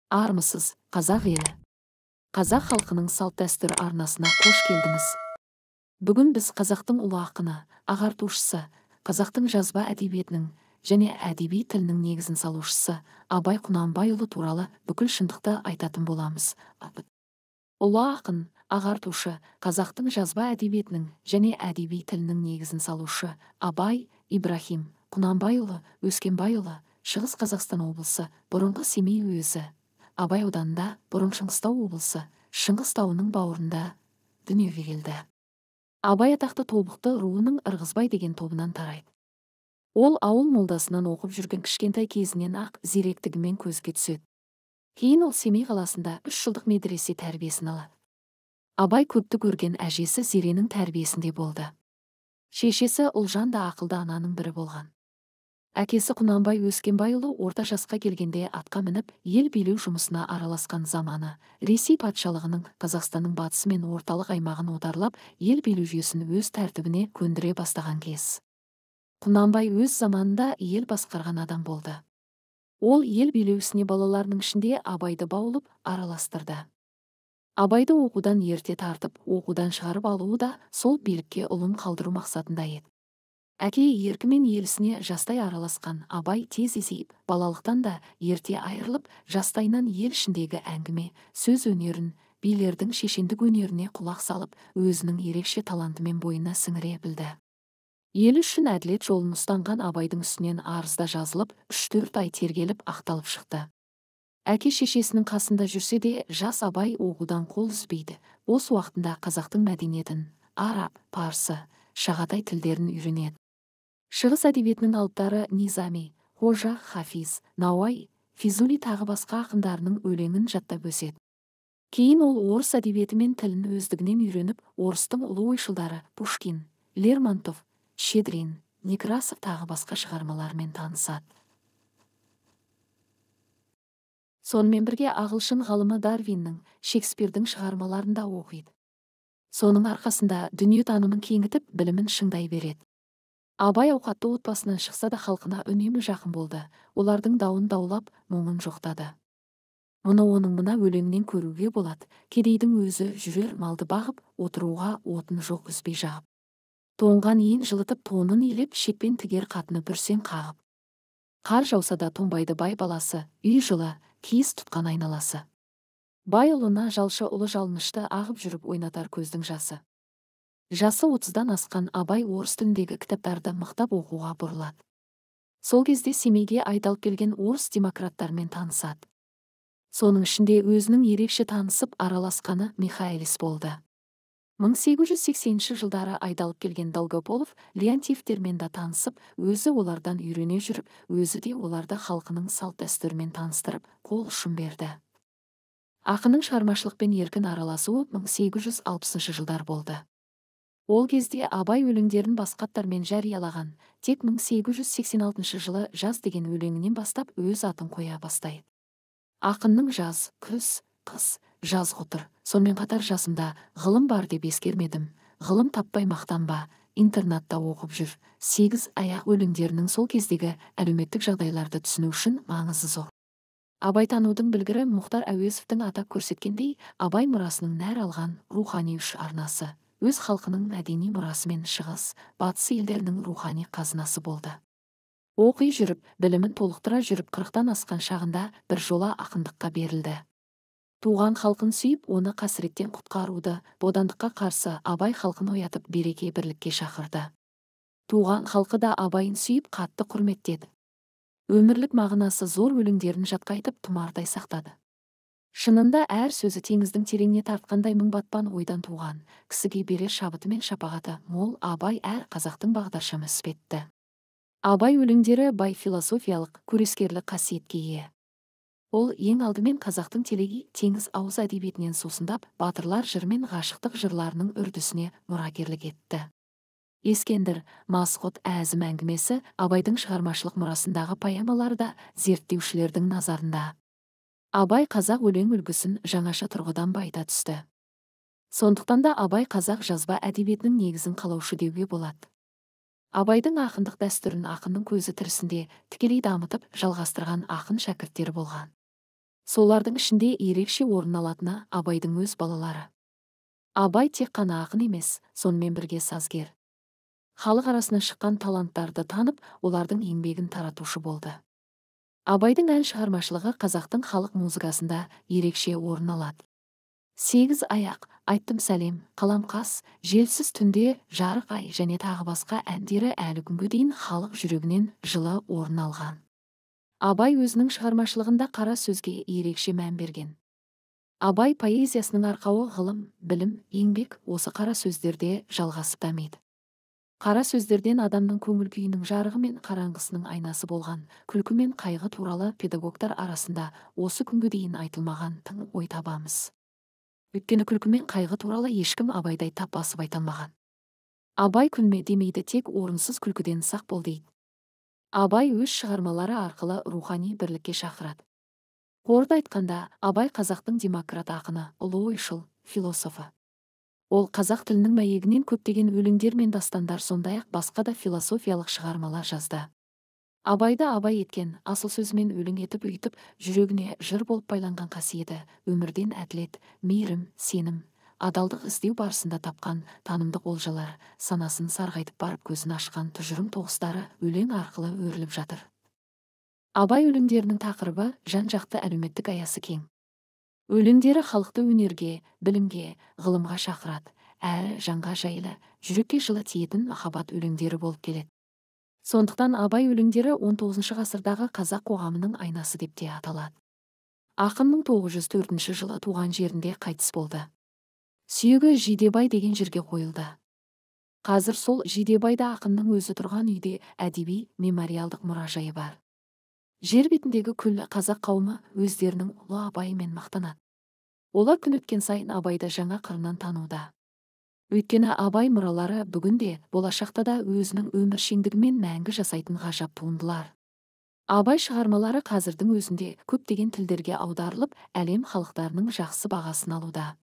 Армысыз, қазақ елі! Қазақ халқының салт-дәстүр арнасына қош келдіңіз. Бүгін біз қазақтың ұлы ақыны, ағартушысы, қазақтың жазба әдебиетінің және әдеби тілінің негізін салушысы Абай Құнанбайұлы туралы бүкіл шындықты айтатын боламыз. Ұлы ақын, ағартушы, қазақтың жазба әдебиетінің және әдеби тілінің негізін салушы Абай Ибраһим Құнанбайұлы Өскенбайұлы Шығыс Қазақстан облысы, бұрынғы Семей уезі, Абай ауданында, бұрын Шыңғыстау облысы, Шыңғыс тауының бауырында дүниеге келді. Абай атақты Тобықты руының Ырғызбай деген тобынан тарайды. Ол ауыл молдасынан оқып жүрген кішкентай кезінен ақ зеректігімен көзге түседі. Кейін ол Семей қаласында 3 жылдық медресе тәрбиесін алады. Абай көпті көрген әжесі Зеренің тәрбиесінде болды. Шешесі Ұлжан да ақылды ананың бірі болған. Әкесі Құнанбай Өскенбайұлы орта жасқа келгенде атқа мініп, ел билеу жұмысына араласқан заманы, Ресей патшалығының Қазақстанның батысы мен орталық аймағын отарлап, ел билеу жүйесін өз тәртібіне көндіре бастаған кез. Құнанбай өз заманында ел басқарған адам болды. Ол ел билеу ісіне балаларының ішінде Абайды баулып, араластырды. Абайды оқудан ерте тартып, оқудан шығарып алуы да сол билікке ұлын қалдыру мақсатында еді. Әке еркімен елісіне жастай араласқан Абай тез есейіп, балалықтан да ерте айырылып, жастайынан ел ішіндегі әңгіме, сөз өнерін, билердің шешендік өнеріне құлақ салып, өзінің ерекше талантымен бойына сіңіре білді. Ел үшін әділет жолын ұстанған Абайдың үстінен арызда жазылып, 3-4 ай тергеліп, ақталып шықты. Әке шешесінің қасында жүрсе де, жас Абай оқудан қол үзбейді. Бос уақытында қазақтың мәдениетін, араб, парсы, шағатай тілдерін үйренеді. Шығыс әдебиетінің алыптары Низами, Қожа, Хафиз, Науай, Физули тағы басқа ақындарының өлеңін жаттап өседі. Кейін ол орыс әдебиеті мен тілін өздігінен үйреніп, орыстың ұлы ойшылдары Пушкин, Лермонтов, Щедрин, Некрасов тағы басқа шығармаларымен танысады. Сонымен бірге ағылшын ғалымы Дарвиннің, Шекспирдің шығармаларын да оқиды. Соның арқасында дүниетанымын кеңітіп, білімін шыңдай береді. Абай ауқатты отбасынан шықса да халқына үнемі жақын болды, олардың дауын даулап, мұңын жоқтады. Мұны оның мына өлеңінен көруге болады. Кедейдің өзі жүрер малды бағып, отыруға отын жоқ үзбей жағып. Тоңған иін жылытып, тонын илеп, шекпен тігер қатыны бүрсең қағып. Қар жауса да тоңбайды бай баласы, үй жылы, киіз тұтқан айналасы. Бай ұлына жалшы ұлы жалынышты ағып жүріп ойнатар көздің жасы. Жасы 30-дан асқан Абай орыс тіліндегі кітаптарды мықтап оқуға бұрылады. Сол кезде Семейге айдалып келген орыс демократтармен танысады. Соның ішінде өзінің ерекше танысып араласқаны Михайлис болды. 1880 жылдары айдалып келген Долгополов Леонтьевтермен де танысып, өзі олардан үйрене жүріп, өзі де оларды халқының салт-дәстүрімен таныстырып, қол ұшын берді. Ақынның шығармашылықпен еркін араласуы 1860 жылдар болды. Ол кезде Абай өлеңдерін басқа аттармен жариялаған, тек 1886 жылы «Жаз» деген өлеңінен бастап өз атын қоя бастайды. Ақынның жаз, күз, қыс, жаз құтыр, сонымен қатар жасымда ғылым бар деп ескермедім, ғылым таппай мақтанба, интернатта оқып жүр, 8 аяқ өлеңдерінің сол кездегі әлеуметтік жағдайларды түсіну үшін маңызы зор. Абайтанудың білгірі Мұхтар Әуезовтің атап көрсеткендей, Абай мұрасының нәр алған рухани үш арнасы өз халқының мәдени мұрасы мен шығыс, батыс елдерінің рухани қазынасы болды. Оқи жүріп, білімін толықтыра жүріп 40-тан асқан шағында бір жола ақындыққа берілді. Туған халқын сүйіп, оны қасіреттен құтқаруды, бодандыққа қарсы Абай халқын оятып, береке бірлікке шақырды. Туған халқы да Абайын сүйіп, қатты құрметтеді. Өмірлік мағынасы зор өлеңдерін жатқа айтып, тұмардай сақтады. Шынында әр сөзі теңіздің тереңіне тартқандай мың батпан ойдан туған, кісіге берер шабыты мен шапағаты мол Абай әр қазақтың бағдаршамы іспетті. Абай өлеңдері бай философиялық, күрескерлік қасиетке ие. Ол ең алдымен қазақтың телегей теңіз ауыз әдебиетінен сусындап, батырлар жыры мен ғашықтық жырларының үрдісіне мұрагерлік етті. Ескендір, Масғұт, Әзім әңгімесі Абайдың шығармашылық мұрасындағы поэмалары да зерттеушілердің назарында. Абай қазақ өлең үлгісін жаңаша тұрғыдан байыта түсті. Сондықтан да Абай қазақ жазба әдебиетінің негізін қалаушы деуге болады. Абайдың ақындық дәстүрін ақынның көзі тірісінде тікелей дамытып, жалғастырған ақын шәкірттері болған. Солардың ішінде ерекше орын алатыны Абайдың өз балалары. Абай тек қана ақын емес, сонымен бірге сазгер. Халық арасынан шыққан таланттарды танып, олардың еңбегін таратушы болды. Абайдың ән шығармашылығы қазақтың халық музыкасында ерекше орын алады. Сегіз аяқ, айттым сәлем, қаламқас, желсіз түнде, жарық ай және тағы басқа әндері әлі күнге дейін халық жүрегінен жылы орын алған. Абай өзінің шығармашылығында қара сөзге ерекше мән берген. Абай поэзиясының арқауы ғылым, білім, еңбек осы қара сөздерде жалғасып дамиды. Қара сөздерден адамның көңіл күйінің жарығы мен қараңғысының айнасы болған күлкі мен қайғы туралы педагогтар арасында осы күнге дейін айтылмаған тың ой табамыз. Өйткені күлкі мен қайғы туралы ешкім Абайдай тап басып айта алмаған. Абай күлме демейді, тек орынсыз күлкіден сақ бол дейді. Абай өз шығармалары арқылы рухани бірлікке шақырады. Қорыта айтқанда, Абай қазақтың демократ ақыны, ұлы ойшыл, философы. Ол қазақ тілінің мәйегінен көптеген өлеңдер мен дастандар, сондай-ақ басқа да философиялық шығармалар жазды. Абайды Абай еткен, асыл сөзімен өлең етіп үйтіп, жүрегіне жыр болып байланған қасиеті, өмірден әділет, мейірім, сенім, адалдық іздеу барысында тапқан танымдық олжалар, санасын сарғайтып барып көзін ашқан тұжырым тоғыстары өлең арқылы өріліп жатыр. Абай өлеңдерінің тақырыбы жан-жақты, әлеуметтік аясы кең. Өлеңдері халықты өнерге, білімге, ғылымға шақырады, әрі жанға жайлы, жүрекке жылы тиетін махаббат өлеңдері болып келеді. Сондықтан Абай өлеңдері 19 ғасырдағы қазақ қоғамының айнасы деп те аталады. Ақын 1904 жылы туған жерінде қайтыс болды. Сүйегі Жидебай деген жерге қойылды. Қазір сол Жидебайда ақынның өзі тұрған үйде әдеби мемориалдық мұражайы бар. Жер бетіндегі күллі қазақ қауымы өздерінің ұлы Абайымен мақтанады. Олар күн өткен сайын Абайды жаңа қырынан тануда. Өйткені Абай мұралары бүгінде, болашақта да өзінің өміршеңдігімен мәңгі жасайтын ғажап туындылар. Абай шығармалары қазірдің өзінде көптеген тілдерге аударылып, әлем халықтарының жақсы бағасын алуда.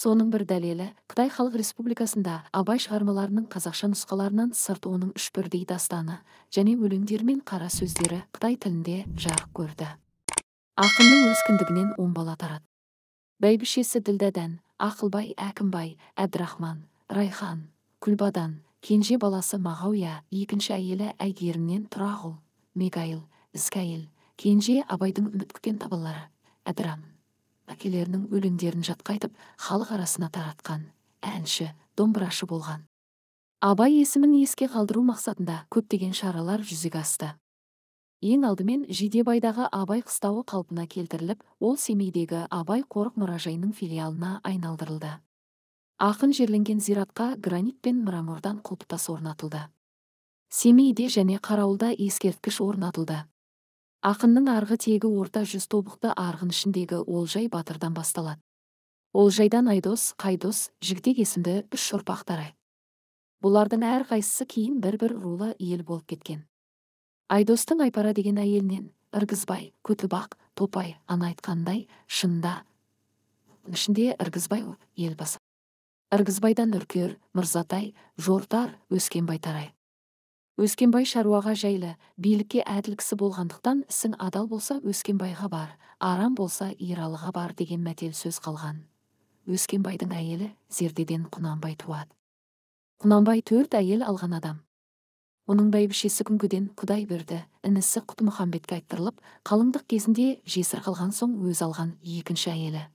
Соның бір дәлелі, Қытай Халық Республикасында Абай шығармаларының қазақша нұсқаларынан сырт оның үш бірдей дастаны және өлеңдері мен қара сөздері қытай тілінде жарық көрді. Ақынның өз кіндігінен 10 бала тарады. Бәйбішесі Ділдәдан, Ақылбай, Әкімбай, Әбдірахман, Райхан, Күлбадан, кенже баласы Мағауия, екінші әйелі Әйгерімнен Тұрағұл, Мегайыл, Іскәйіл, кенже Абайдың үміт күткен табалары, Әдірам. Әкелерінің өлеңдерін жатқа айтып, халық арасына таратқан, әнші, домбырашы болған. Абай есімін еске қалдыру мақсатында көптеген шаралар жүзеге асты. Ең алдымен Жидебайдағы Абай қыстауы қалпына келтіріліп, ол Семейдегі Абай қорық мұражайының филиалына айналдырылды. Ақын жерленген зиратқа гранит пен мрамордан құлпытас орнатылды. Семейде және Қарауылда ескерткіш орнатылды. Ақынның арғы тегі орта жүз тобықты арғын ішіндегі Олжай батырдан басталады. Олжайдан Айдос, Қайдос, Жігітек есімді үш ұрпақ тарайды. Бұлардың әрқайсысы кейін бір-бір рулы ел болып кеткен. Айдостың Айпара деген әйелінен Ырғызбай, Көтібақ, Топай, ана айтқандай, шынында ішінде Ырғызбай елбасы. Ырғызбайдан Үркер, Мырзатай, Жортар, Өскенбай тарайды. Өскенбай шаруаға жайлы, билікке әділ кісі болғандықтан ісің адал болса Өскенбайға бар, арам болса Ералыға бар деген мәтел сөз қалған. Өскенбайдың әйелі Зердеден Құнанбай туады. Құнанбай 4 әйел алған адам. Оның бәйбішесі Күңкіден Құдайберді, інісі Құтмұхамбетке айттырылып, қалыңдық кезінде жесір қалған соң өз алған екінші әйелі.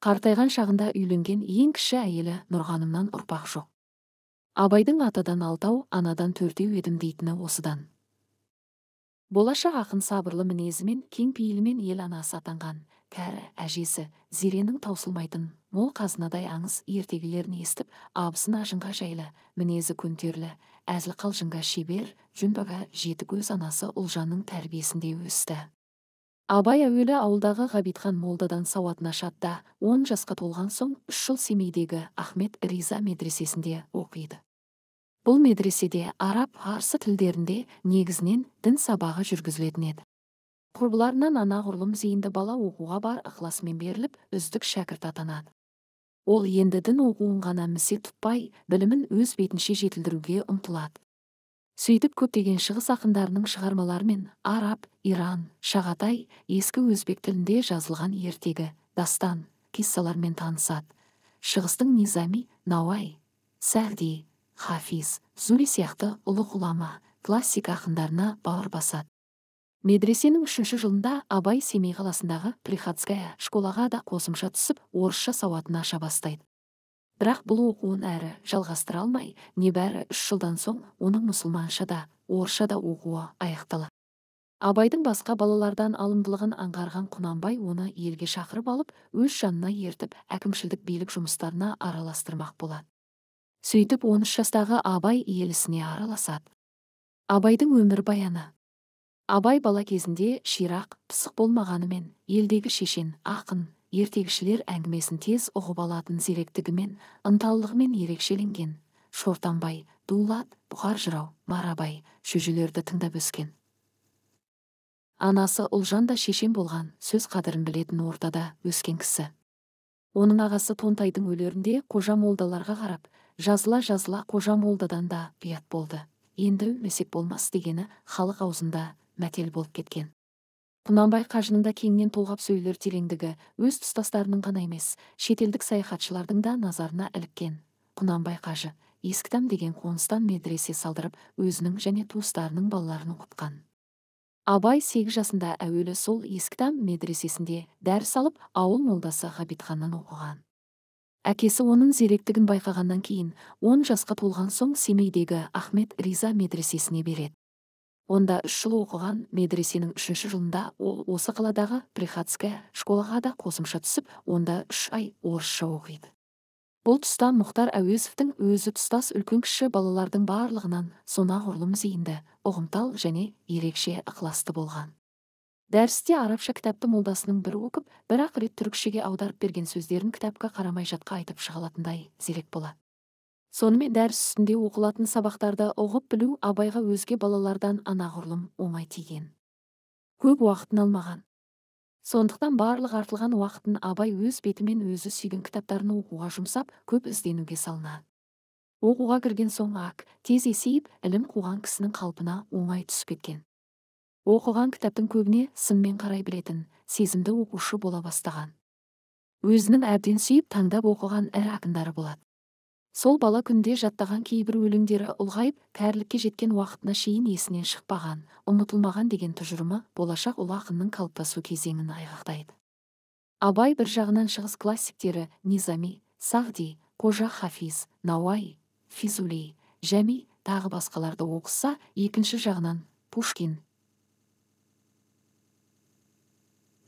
Қартайған шағында үйленген ең кіші әйелі Нұрғанымнан ұрпақ жоқ. Абайдың атадан 6, анадан 4 едім дейтіні осыдан. Болашақ ақын сабырлы мінезімен, кең пейілімен ел анасы атанған, кәрі әжесі Зеренің таусылмайтын мол қазынадай аңыз ертегілерін естіп, абысын ажынға жайлы, мінезі көнтерлі, әзіл қалжыңға шебер, жүнбаға жеті көз анасы Ұлжанның тәрбиесінде өсті. Абай әуелі ауылдағы Ғабитхан молдадан сауатын ашады да, 10 жасқа толған соң 3 жыл Семейдегі Ахмет Риза медресесінде оқиды. Бұл медреседе араб, парсы тілдерінде негізінен дін сабағы жүргізілетін еді. Құрбыларынан анағұрлым зейінді бала оқуға бар ықыласымен беріліп, үздік шәкірт атанады. Ол енді дін оқуын ғана місе тұтпай, білімін өз бетінше жетілдіруге ұмтылады. Сөйтіп көптеген шығыс ақындарының шығармаларымен араб, иран, шағатай, ескі өзбек тілінде жазылған ертегі, дастан, қиссалармен танысады. Шығыстың Низами, Науай, Сәғди, Хафиз, Зули сияқты ұлы ғұлама, классик ақындарына бауыр басады. Медресенің үшінші жылында Абай Семей қаласындағы Приходская школаға да қосымша түсіп, орысша сауатын аша бастайды. Бірақ бұл оқуын әрі жалғастыра алмай, небәрі 3 жылдан соң оның мұсылманша да, орысша да оқуы аяқталады. Абайдың басқа балалардан алымдылығын аңғарған Құнанбай оны елге шақырып алып, өз жанына ертіп, әкімшілдік билік жұмыстарына араластырмақ болады. Сөйтіп 13 жастағы Абай ел ісіне араласады. Абайдың өмірбаяны. Абай бала кезінде ширақ, пысық болмағанымен, елдегі шешен, ақын, ертегішілер әңгімесін тез ұғып алатын зеректігімен, ынталылығымен ерекшеленген. Шортанбай, Дулат, Бұқар жырау, Марабай, шөжелерді тыңдап өскен. Анасы Ұлжан да шешен болған, сөз қадірін білетін ортада өскен кісі. Оның ағасы Тонтайдың өлерінде Қожа молдаларға қарап, жазыла-жазыла Қожа молдадан да ұят болды. Енді өлмесек болмас дегені халық аузында мәтел болып кеткен. Құнанбай қажының да кеңінен толғап сөйлер тереңдігі өз тұстастарының ғана емес, шетелдік саяхатшылардың да назарына іліккен. Құнанбай қажы Ескітам деген қоныстан медресе салдырып, өзінің және туыстарының балаларын оқытқан. Абай 8 жасында әуелі сол Ескітам медресесінде дәріс алып, ауыл молдасы Ғабитханнан оқыған. Әкесі оның зеректігін байқағаннан кейін 10 жасқа толған соң Семейдегі Ахмет Риза медресесіне береді. Онда 3 жыл оқыған медресенің 3-ші жылында ол осы қаладағы Приходская школаға да қосымша түсіп, онда 3 ай орысша оқиды. Бұл тұста Мұхтар Әуезовтің өзі тұстас үлкен кіші балалардың барлығынан сонағұрлым зейінді, ұғымтал және ерекше ықыласты болған. Дәрісте арабша кітапты молдасының бір оқып, бір-ақ рет түрікшеге аударып берген сөздерін кітапқа қарамай жатқа айтып шыға алатындай зерек болады. Сонымен дәріс үстінде оқылатын сабақтарды ұғып білу Абайға өзге балалардан анағұрлым оңай тиген. Көп уақытын алмаған. Сондықтан барлық артылған уақытын Абай өз бетімен өзі сүйген кітаптарын оқуға жұмсап, көп ізденуге салынады. Оқуға кірген соң ақ, тез есейіп, ілім қуған кісінің қалпына оңай түсіп кеткен. Оқыған кітаптың көбіне сынмен қарай білетін, сезімді оқушы бола бастаған. Өзінің әбден сүйіп таңдап оқыған ірі ақындары болады. Сол бала күнде жаттаған кейбір өлеңдері ұлғайып, кәрілікке жеткен уақытына шейін есінен шықпаған, ұмытылмаған деген тұжырымы болашақ ұлы ақынның қалыптасу кезеңін айғақтайды. Абай бір жағынан шығыс классиктері Низами, Сағди, Қожа Хафиз, Науай, Физули, Жәми тағы басқаларды оқыса, екінші жағынан Пушкин,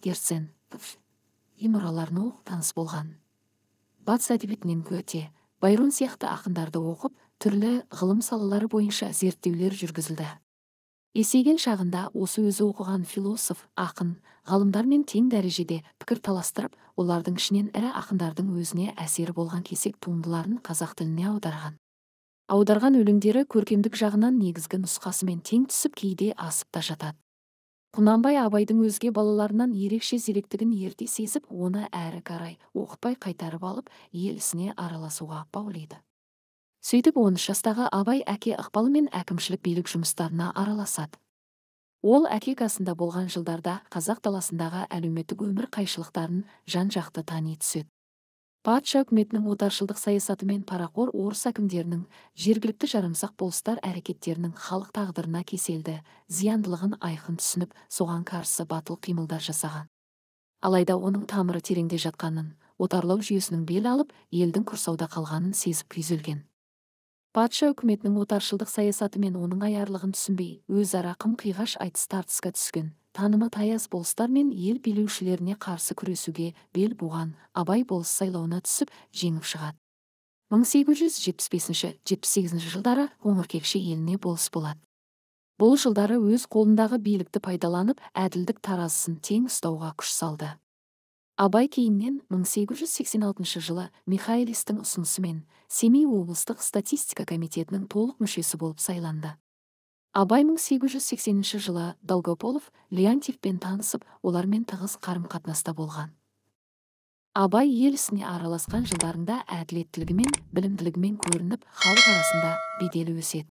Герцен, мұраларын оқып таныс болған. Батыс әдебиетінен Гөте, Байрон сияқты ақындарды оқып, түрлі ғылым салалары бойынша зерттеулер жүргізілді. Есейген шағында осы өзі оқыған философ, ақын, ғалымдармен тең дәрежеде пікір таластырып, олардың ішінен ірі ақындардың өзіне әсері болған кесек туындыларын қазақ тіліне аударған. Аударған өлеңдері көркемдік жағынан негізгі нұсқасымен тең түсіп, кейде асып та жатады. Құнанбай Абайдың өзге балаларынан ерекше зеректігін ерте сезіп, оны әрі қарай оқытпай қайтарып алып, ел ісіне араласуға баулиды. Сөйтіп 13 жастағы Абай әке ықпалымен әкімшілік билік жұмыстарына араласады. Ол әке қасында болған жылдарда қазақ даласындағы әлеуметтік өмір қайшылықтарын жан-жақты тани түседі. Патша үкіметінің отаршылдық саясаты мен парақор орыс әкімдерінің, жергілікті жарамсақ болыстар әрекеттерінің халық тағдырына кеселді, зияндылығын айқын түсініп, соған қарсы батыл қимылдар жасаған. Алайда оның тамыры тереңде жатқанын, отарлау жүйесінің бел алып, елдің құрсауда қалғанын сезіп күйзелген. Патша үкіметінің отаршылдық саясаты мен оның аярлығын түсінбей, өзара қым-қиғаш айтыс тартысқа түскен, танымы таяз болыстар мен ел билеушілеріне қарсы күресуге бел буған Абай болыс сайлауына түсіп, жеңіп шығады. 1875-78 жылдары Қоңыркекше еліне болыс болады. Бұл жылдары өз қолындағы билікті пайдаланып, әділдік таразысын тең ұстауға күш салды. Абай кейіннен 1886 жылы Михайлистің ұсынысымен Семей облыстық статистика комитетінің толық мүшесі болып сайланды. Абай 1880 жылы Долгополов, Леонтьевпен танысып, олармен тығыз қарым-қатынаста болған. Абай ел ісіне араласқан жылдарында әділеттілігімен, білімділігімен көрініп, халық арасында беделі өседі.